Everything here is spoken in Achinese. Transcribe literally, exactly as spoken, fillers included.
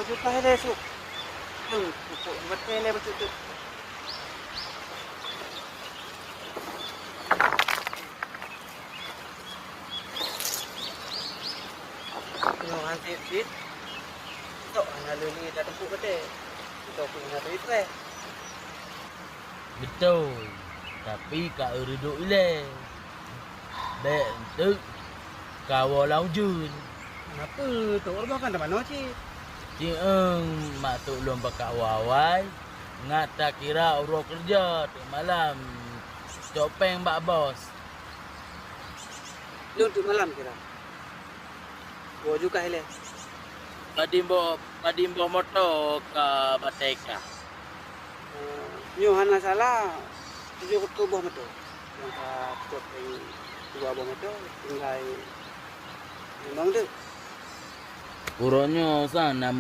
Jukah ilèe sôk. Jeuem, pupuk batèe ilèe bacut teuk. Nyoe han sit-sit. Tok hana lé-lé tateupeue batèe. Tok pih hana teuipreh. Beutôi, tapi ka eu reudôk ilèe. Bèk eunteuk kawoe lam ujeuen. Peue tok reubah kan tamanoe cit? Sieueng, maksud lôn bak awai-awai, ngat takira uroe keureuja teuk malam. Cok pèng bak bos. Lôn teuk malam kira. Woe jukah ilèe. Padum boh, padum boh moto ka batèe kah? Eh, nyoe hana salah, tujoh reutôh boh moto. Nyang ka tujoh peuet dua boh moto, tinggai limong teuk. Uroe nyoe sa na